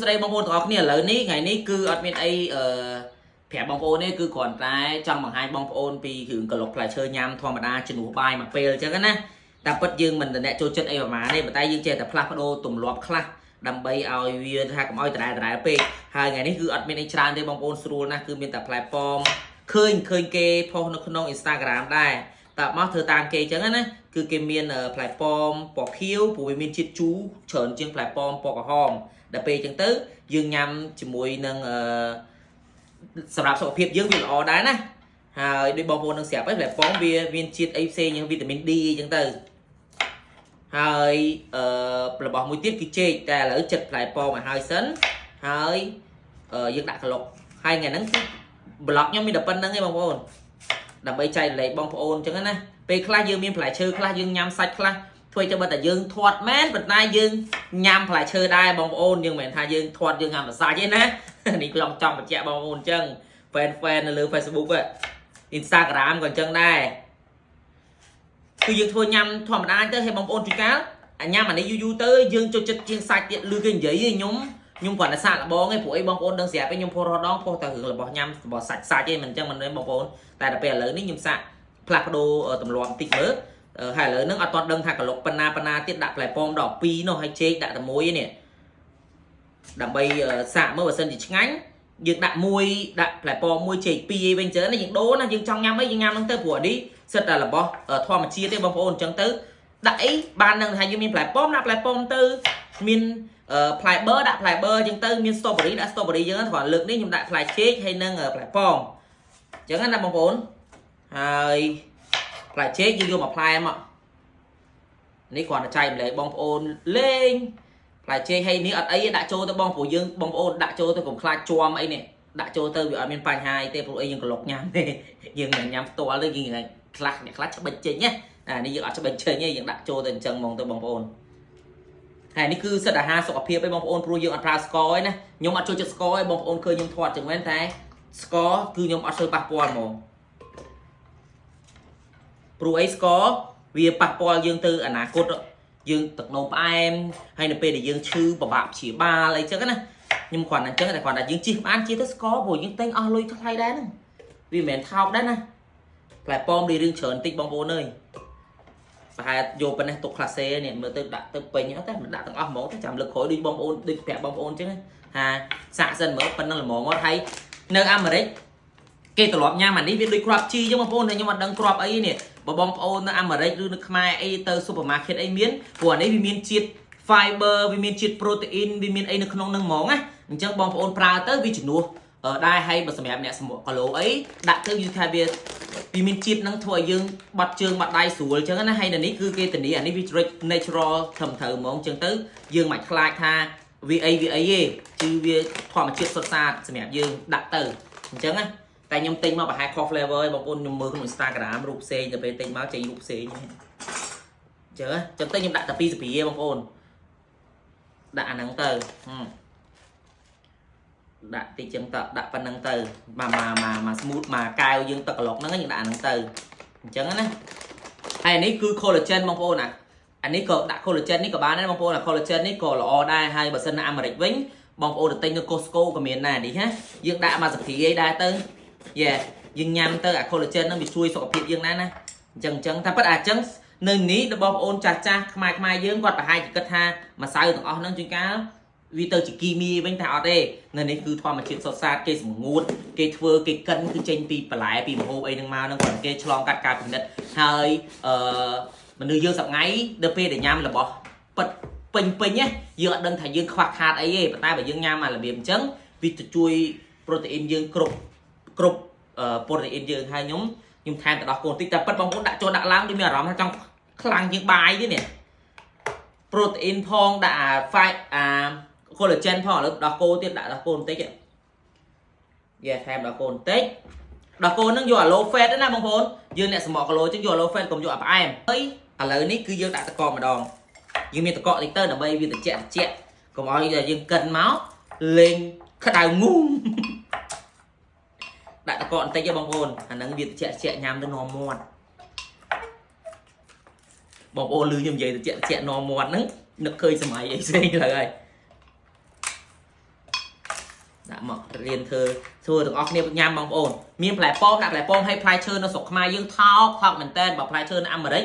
ស្ដីបងប្អូនទាំងអស់គ្នាឥឡូវនេះថ្ងៃនេះគឺអត់មានអីអឺប្រាប់បងប្អូនទេគឺគ្រាន់តែចង់បង្ហាញបងប្អូនពីគ្រឿងក្លុកផ្លែឈើញ៉ាំធម្មតាជំនួសបាយមួយពេលអញ្ចឹងណាតែពិតយើងមិនតែអ្នកចូលចិត្តអីប្រហែលទេប៉ុន្តែយើងចេះតែផ្លាស់ប្ដូរទម្លាប់ខ្លះដើម្បីឲ្យវាថាកុំឲ្យដដែលដដែលពេកហើយថ្ងៃនេះគឺអត់មានអីច្រើនទេបងប្អូនស្រួលណាស់គឺមានតែផ្លែប៉ោមឃើញឃើញគេផុសនៅក្នុង Instagram ដែរតែមកធ្វើតាមគេអញ្ចឹងណាគឺគេមានផ្លែប៉ោមពណ៌ខៀវព្រោះវាមានជាតិជូរច្រើនជាងផ្លែប៉ោមពណ៌ក្រហមដល់ពេលអញ្ចឹងទៅយើងញ៉ាំជាមួយនឹងអឺសម្រាប់សុខភាពយើងវាល្អដែរណាហើយដូចបងប្អូននឹងស្រាប់ហើយផ្លែប៉ោមវាមានជាតិអីផ្សេងយ៉ាងវីតាមីន D អីចឹងទៅហើយអឺរបស់មួយទៀតគឺចេកតែឥឡូវចិត្តផ្លែប៉ោមឲ្យហើយសិនហើយយើងដាក់ក្លុកហើយថ្ងៃហ្នឹងគឺ vlog ខ្ញុំមានតែប៉ុណ្្នឹងឯងបងប្អូនដើម្បីចែករំលែកបងប្អូនអញ្ចឹងណាពេលខ្លះយើងមានផ្លែឈើខ្លះយើងញ៉ាំសាច់ខ្លះធ្វើទៅបើតែយើងធាត់មែនប៉ុន្តែយើងញ៉ាំផ្លែឈើដែរបងប្អូនយើងមិនមែនថាយើងធាត់យើងញ៉ាំតែសាច់ទេណា នេះខ្ញុំចង់បញ្ជាក់បងប្អូនអញ្ចឹង fan fan នៅលើ Facebook ហ៎ Instagram ក៏អញ្ចឹងដែរគឺយើងធ្វើញ៉ាំធម្មតាទៅឲ្យបងប្អូនជួនកាលអាញ៉ាំអានេះយូរយូរទៅយើងចូលចិត្តជាងសាច់ទៀតឮគេនិយាយឯងខ្ញុំខ្ញុំគ្រាន់តែសាកល្បងឯងព្រោះអីបងប្អូនដឹងស្រាប់ឯងខ្ញុំផុសរដងផុសតែរឿងរបស់ញ៉ាំរបស់សាច់សាច់ឯងមិនអញ្ចឹងមិនមែនបងប្អូនតែដល់ពេលឥឡូវនេះខ្ញុំសាកផ្លាស់ប្ដូរទម្លាប់បន្តិចមើលហើយឥឡូវហ្នឹងអត់ទាន់ដឹងថាក្លុកប៉ុណ្ណាប៉ុណ្ណាទៀតដាក់ផ្លែប៉ោមដល់2នោះហើយចេកដាក់តែមួយនេះដើម្បីសាកមើលបើសិនជាឆ្ងាញ់យើងដាក់មួយដាក់ផ្លែប៉ោមមួយចេក2អីវិញចឹងណាយើងដូរណាយើងចង់ញ៉ាំអីយើងញ៉ាំហ្នឹងទៅព្រោះអានេះសិតតែរបស់ធម្មជាតិទេបងប្អូនអញ្ចឹងទៅដាក់អីបាននឹងថាយើងមានផ្លែប៉ោមដាក់ផ្លែប៉ោមទៅមានផ្លែបឺដាក់ផ្លែបឺអញ្ចឹងទៅមាន strawberry ដាក់ strawberry អញ្ចឹងគ្រាន់លើកនេះខ្ញុំដាក់ផ្លែចេកហើយនិងផ្លែប៉ោមអញ្ចឹងណាបងប្អូនហើយផ្លែចេកយើងយកមកផ្លែមកនេះគ្រាន់តែចែកម្លែកបងប្អូនលេងផ្លែចេកហើយនេះអត់អីទេដាក់ចូលទៅបងព្រោះយើងបងប្អូនដាក់ចូលទៅកុំខ្លាចជាំអីនេះដាក់ចូលទៅវាអត់មានបញ្ហាអីទេព្រោះអីយើងក្លុកញ៉ាំទេយើងមិនញ៉ាំផ្ទាល់ទេយើងខ្លះអ្នកខ្លះច្បិចចេញណាអានេះយើងអត់ច្បិចចេញទេយើងដាក់ចូលទៅអញ្ចឹងហ្មងទៅបងប្អូនហើយនេះគឺសិតអាហារសុខភាពឯងបងប្អូនព្រោះយើងអត់ប្រើស្ករឯណាខ្ញុំអត់ចូលចិត្តស្ករឯងបងប្អូនឃើញខ្ញុំធាត់ចឹងមែនតែស្ករគឺខ្ញុំអត់សូវប៉ះពាល់ហ្មងព្រោះអីស្ករវាប៉ះពាល់យើងទៅអនាគតយើងទឹកនោមផ្អែមហើយនៅពេលដែលយើងឈឺពិបាកព្យាបាលអីចឹងណាខ្ញុំគ្រាន់តែអញ្ចឹងតែគ្រាន់តែយើងជិះបានជិះទៅស្ករព្រោះយើងទិញអស់លុយថ្លៃដែរហ្នឹងវាមិនមែនថោកដែរណាផ្លែប៉ោមរីរឿងច្រើនតិចបងប្អូនអើយប្រហែលយកប៉ុណ្ណេះទុកក្លាសេនេះមើលទៅដាក់ទៅពេញអត់តែមិនដាក់ទាំងអស់ហ្មងទៅចាំលើកក្រោយដូចបងប្អូនដូចប្រាប់បងប្អូនអញ្ចឹងថាសាកសិនមើលប៉ុណ្ណឹងល្មមអត់ហើយនៅអាមេរិកគេត្រឡប់ញ៉ាំអានេះវាដូចគ្រាប់ជីអញ្ចឹងបងប្អូនតែខ្ញុំអត់ដឹងគ្រាប់អីនេះបើបងប្អូននៅអាមេរិកឬនៅខ្មែរអីទៅ supermarket អីមានព្រោះអានេះវាមានជាតិ fiber វាមានជាតិ protein វាមានអីនៅក្នុងនឹងហ្មងណាអញ្ចឹងបងប្អូនប្រើទៅវាជំនួសដែរហើយបើសម្រាប់អ្នកសម្រក់គីឡូអីដាក់ទៅយូរថាវាវាមានជាតិនឹងធ្វើឲ្យយើងបាត់ជើងបាត់ដៃស្រួលអញ្ចឹងណាហើយនៅនេះគឺគេធានាអានេះវា natural ត្រឹមត្រូវហ្មងអញ្ចឹងទៅយើងមិនខ្លាចថាវាអីវាអីទេគឺវាធម្មជាតិសុទ្ធសាធសម្រាប់យើងដាក់ទៅអញ្ចឹងណាតែខ្ញុំទិញមកប្រហែលខុស flavor ឯងបងប្អូនខ្ញុំមើលក្នុង Instagram រូបផ្សេងទៅពេលទិញមកចេញរូបផ្សេងអញ្ចឹងអញ្ចឹងទៅខ្ញុំដាក់តែ2ស្ព្រាបងប្អូនដាក់អាហ្នឹងទៅដាក់តិចចឹងទៅដាក់ប៉ុណ្្នឹងទៅមកមកមកមក smooth មកកែវយើងទឹកក្លុកហ្នឹងយើងដាក់អាហ្នឹងទៅអញ្ចឹងណាហើយនេះគឺ collagen បងប្អូនណាអានេះក៏ដាក់ collagen នេះក៏បានដែរបងប្អូនអា collagen នេះក៏ល្អដែរហើយបើសិននៅអាមេរិកវិញបងប្អូនទៅទិញនៅ Costco ក៏មានដែរនេះណាយើងដាក់មកសព្រាយដែរទៅយេយើងញ៉ាំទៅអា collagen ហ្នឹងវាជួយសុខភាពយើងដែរណាអញ្ចឹងអញ្ចឹងតែពិតអាអញ្ចឹងនៅនេះរបស់បងប្អូនចាស់ចាស់ខ្មែរខ្មែរយើងគាត់ប្រហែលជាគិតថាម្សៅទាំងអស់ហ្នឹងជួនកាលវាទៅជាគីមីវិញតែអត់ទេនៅនេះគឺធម្មជាតិសុទ្ធសាធគេសម្ងួតគេធ្វើគេកិនគឺចេញពីបន្លែពីម្ហូបអីហ្នឹងមកហ្នឹងគាត់គេឆ្លងកាត់ការពិនិត្យហើយអឺមនុស្សយើងសប្ងៃដល់ពេលដែលញ៉ាំរបស់ពិតពេញពេញណាយើងអត់ដឹងថាយើងខ្វះខាតអីទេប៉ុន្តែបើយើងញ៉ាំអារបៀបអញ្ចឹងវាទៅជួយប្រូតេអ៊ីនយើងគ្រប់គ្រប់ប្រូតេអ៊ីនយើងហើយខ្ញុំខ្ញុំថែមទៅដល់កូនតិចតែពិតបងប្អូនដាក់ចូលដាក់ឡើងដូចមានអារម្មណ៍ថាចង់ខ្លាំងជាងបាយទៀតនេះប្រូតេអ៊ីនផងដាក់អា five អា collagen ផងឥឡូវដោះគោទៀតដាក់ដោះគោបន្តិចយេថែមដោះគោបន្តិចដោះគោហ្នឹងយកអា low fat ណាបងប្អូនយើងអ្នកសម្បកគីឡូចឹងយក low fat កុំយកអាផ្អែមហើយឥឡូវនេះគឺយើងដាក់ទឹកកម្ដងយើងមានទឹកកកតិចទៅដើម្បីវាត្រជាក់ត្រជាក់កុំឲ្យយើងកិនមកលេងក្តៅងូងដាក់ទឹកកកបន្តិចទេបងប្អូនអាហ្នឹងវាត្រជាក់ត្រជាក់ញ៉ាំទៅនាំមាត់បងប្អូនឮខ្ញុំនិយាយត្រជាក់ត្រជាក់នាំមាត់ហ្នឹងនឹកឃើញសម័យអីផ្សេងលើហើយ ដាក់មករៀនធ្វើធ្វើទាំងអស់គ្នាញ៉ាំបងប្អូនមានផ្លែប៉ោមដាក់ផ្លែប៉ោមឲ្យផ្លែឈើនៅស្រុកខ្មែរយើងថោកថោកមែនតើបើផ្លែឈើនៅអាមេរិក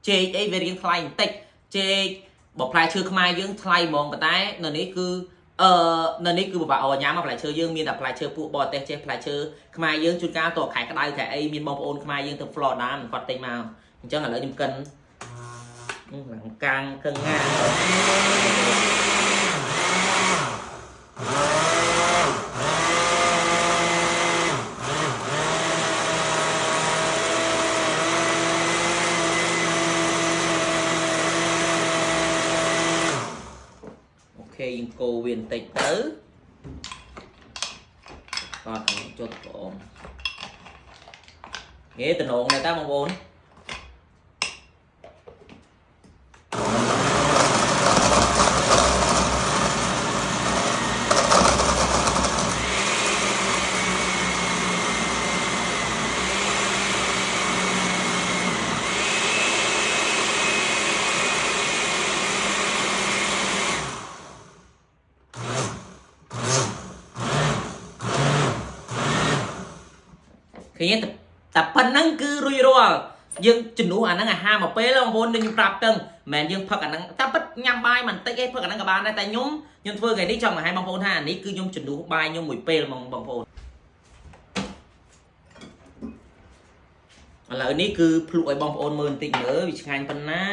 ចេកអីវារៀងថ្លៃបន្តិចចេកបើផ្លែឈើខ្មែរយើងថ្លៃហ្មងប៉ុន្តែនៅនេះគឺអឺនៅនេះគឺពិបាកអញ៉ាំផ្លែឈើយើងមានតែផ្លែឈើពួកបរទេសចេះផ្លែឈើខ្មែរយើងជួនកាលតខែក្តៅខែអីមានបងប្អូនខ្មែរយើងទៅ Florida មិនគាត់ទិញមកអញ្ចឹងឥឡូវខ្ញុំកិនឡើងកាំងកឹងងាOK យើងកូរវាបន្តិចទៅបាទចុតបងងាយតំណងដែរតាបងប្អូនឃើញទេតែប៉ុណ្ណឹងគឺរួចរាល់យើងជំនួសអាហ្នឹងអាហារមកពេលបងប្អូនខ្ញុំប្រាប់ទៅមិនមែនយើងផឹកអាហ្នឹងតែពិតញ៉ាំបាយមិនតិចឯងផឹកអាហ្នឹងក៏បានដែរតែខ្ញុំខ្ញុំធ្វើថ្ងៃនេះចង់បង្ហាញបងប្អូនថាអានេះគឺខ្ញុំជំនួសបាយខ្ញុំមួយពេលហ្មងបងប្អូនឥឡូវនេះគឺភ្លក់ឲ្យបងប្អូនមើលបន្តិចមើលវាឆ្ងាញ់ប៉ុណ្ណា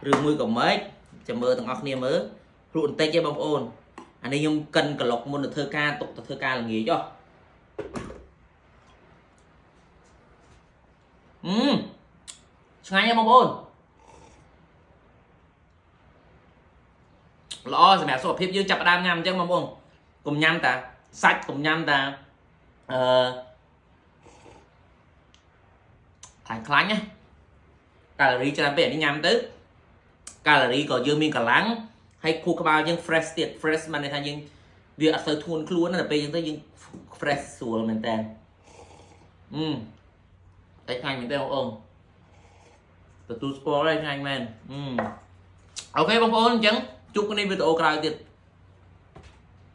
ឬមួយក៏ម៉េចចាំមើលទាំងអស់គ្នាមើលភ្លក់បន្តិចឯងបងប្អូនអានេះខ្ញុំកិនក្លុកមុនទៅធ្វើការទុកទៅធ្វើការល្ងាចហ៎អឺឆ្ងាញ់ហ៎បងប្អូនល្អសម្រាប់សុខភាពយើងចាប់ផ្ដើមញ៉ាំអញ្ចឹងបងប្អូនកុំញ៉ាំតាសាច់កុំញ៉ាំតាអឺខ្លាញ់ខ្លាញ់ណាកាឡូរីច្រើនពេកអានេះញ៉ាំទៅកាឡូរីក៏យើងមានកម្លាំងហើយខួរក្បាលយើង fresh ទៀត fresh មានន័យថាយើងវាអត់សូវធ្ងន់ខ្លួនណាដល់ពេលយើងទៅយើង fresh ស្រួលមែនតើអឺតែឆ្ងាញ់មែនតើបងប្អូនទទួលស្គាល់ហើយឆ្ងាញ់មែនអឺOK បងប្អូនអញ្ចឹងជួបគ្នាវីដេអូក្រោយទៀត។